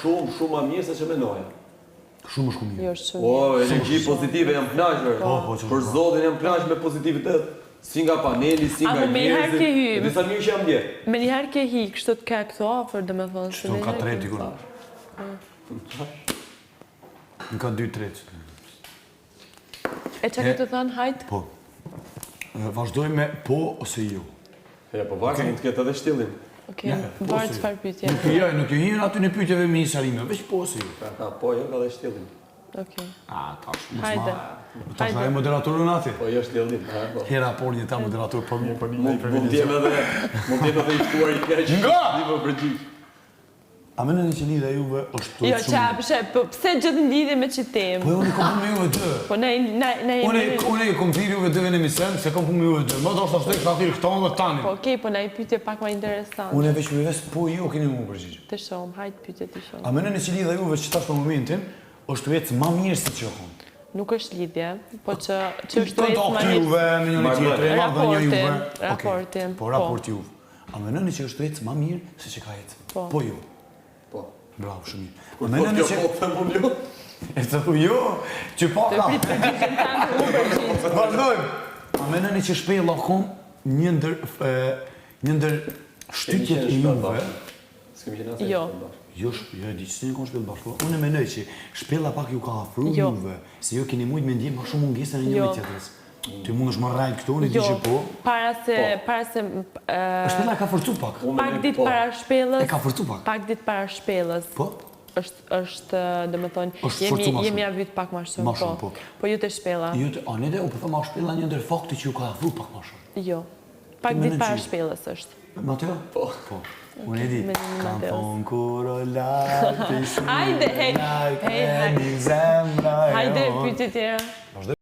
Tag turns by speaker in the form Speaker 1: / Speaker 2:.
Speaker 1: shumë, shumë ma mirë se që mendoja.
Speaker 2: Shumë është mirë.
Speaker 3: Jo, është shumë
Speaker 1: O,
Speaker 3: mirë.
Speaker 1: energji pozitive, jam kënaqur.
Speaker 2: Po, po, që
Speaker 1: Për
Speaker 2: po.
Speaker 1: zotin jam kënaqur me pozitivitet, si nga paneli, si
Speaker 3: A,
Speaker 1: nga
Speaker 3: po me njëherë
Speaker 1: njerëzit.
Speaker 3: ke hy.
Speaker 1: E di sa mirë që jam ndje.
Speaker 3: Me njëherë ke hi, kështu të ke këtu afër, dhe me thonë.
Speaker 2: Qëto në ka tre dikur. Në ka 2 3.
Speaker 3: E që ke të thënë, hajt?
Speaker 2: Po. E, Vazhdojmë me po ose jo.
Speaker 1: Ja, po varë, mund të ketë edhe shtjellim.
Speaker 3: Okej,
Speaker 2: Po
Speaker 3: varet
Speaker 2: ose jo.
Speaker 3: çfarë pyetje.
Speaker 2: Nuk jo, nuk ju hyn aty në pyetjeve me sqarime, veç po ose jo.
Speaker 1: Ka, ka, po, jo, ka edhe shtjellim.
Speaker 3: Okej.
Speaker 2: A, tash, mos
Speaker 3: Hajde.
Speaker 2: ma. Tash
Speaker 3: Hajde.
Speaker 2: ai moderatorën aty.
Speaker 1: Po, jo shtjellim. Ha, po.
Speaker 2: Hera por një ta moderator po mirë, po mirë.
Speaker 1: Mund mund të jem edhe mund të jem edhe i ftuar i keq.
Speaker 2: Nga!
Speaker 1: Di po përgjigj.
Speaker 2: A mendoni që lidhja juve është të
Speaker 3: Jo,
Speaker 2: shumë?
Speaker 3: qa, pse, po pse gjithë në lidhje me që temë?
Speaker 2: Po jo, unë kam punë me juve dy.
Speaker 3: Po ne, ne, ne
Speaker 2: Unë
Speaker 3: jemi...
Speaker 2: unë i kom thirrë juve dyve në emision, se kam punë me juve dy. Më do të thashë kisha thirrë këto dhe tani.
Speaker 3: Po okej, po na i pyetje pak më interesant.
Speaker 2: Unë veç më ves po ju keni mu përgjigj.
Speaker 3: Të shohim, hajt pyetje të shohim.
Speaker 2: A mendoni që lidhja juve që tash për momentin është të ecë më mirë se që kon?
Speaker 3: Nuk është lidhje, po që që është të ecë
Speaker 2: Kontakti
Speaker 3: më mirë.
Speaker 2: juve me njëri tjetrin, marrëdhënia
Speaker 3: Raporti,
Speaker 2: juve. Okej,
Speaker 3: raporti,
Speaker 2: Po
Speaker 3: po.
Speaker 2: raporti juve. A mendoni që është të ecë më mirë se që ka ecë?
Speaker 3: Po.
Speaker 2: Po ju.
Speaker 1: Po.
Speaker 2: Bravo, shumë mirë. A
Speaker 1: Po
Speaker 2: mendoni
Speaker 1: kjo
Speaker 2: që
Speaker 1: po them unë jo.
Speaker 2: E të thu jo, që pa
Speaker 3: Të
Speaker 2: ka.
Speaker 3: prit përgjigjen tënde, u përgjigj.
Speaker 2: Vazhdojmë. A mendoni që shpella kom një ndër e, një ndër shtytjet e
Speaker 1: Kemi qenë shpellë
Speaker 2: juve?
Speaker 1: bashkë. S'kemi qenë asnjë
Speaker 3: Jo.
Speaker 1: shpellë bashkë.
Speaker 2: Jo, shp- jo, e di që s'jeni kon shpellë bashkë. po Unë mendoj që shpella pak ju ka afru
Speaker 3: Jo.
Speaker 2: juve, se ju keni mujt me ndje më shumë mungesën e njëri
Speaker 3: Jo.
Speaker 2: tjetrës. Ti mundesh më rrajt këtu, unë e di
Speaker 3: Jo,
Speaker 2: që po.
Speaker 3: para se, para se, e,
Speaker 2: Shpella e ka forcu pak.
Speaker 1: Unë
Speaker 3: pak
Speaker 1: mendoj
Speaker 3: ditë
Speaker 1: po.
Speaker 3: para shpellës,
Speaker 2: E ka forcu pak.
Speaker 3: pak ditë para shpellës.
Speaker 2: Po?
Speaker 3: Është, është, do me thonë,
Speaker 2: Është
Speaker 3: jemi,
Speaker 2: forcu ma
Speaker 3: jemi
Speaker 2: shumë.
Speaker 3: avyt pak ma shumë,
Speaker 2: Ma shumë, po.
Speaker 3: Po ju të shpella.
Speaker 2: Jo, të, a ne dhe, u po them, a shpella një ndër fakte që ju ka afru pak më shumë.
Speaker 3: Jo. Pak
Speaker 2: Ti
Speaker 3: ditë
Speaker 2: mendon
Speaker 3: para
Speaker 2: që-
Speaker 3: shpellës është.
Speaker 2: Mateo?
Speaker 1: Po.
Speaker 2: Po. Unë e di.
Speaker 3: Mendimi
Speaker 2: Kam
Speaker 3: Mateos.
Speaker 2: thonë kur o larg, ti
Speaker 3: Hajde, hej,
Speaker 2: larg,
Speaker 3: hej,
Speaker 2: e
Speaker 3: hej.
Speaker 2: një zemra e
Speaker 3: Hajde,
Speaker 2: jonë.
Speaker 3: pyetje tjera.
Speaker 2: Vazhdoj.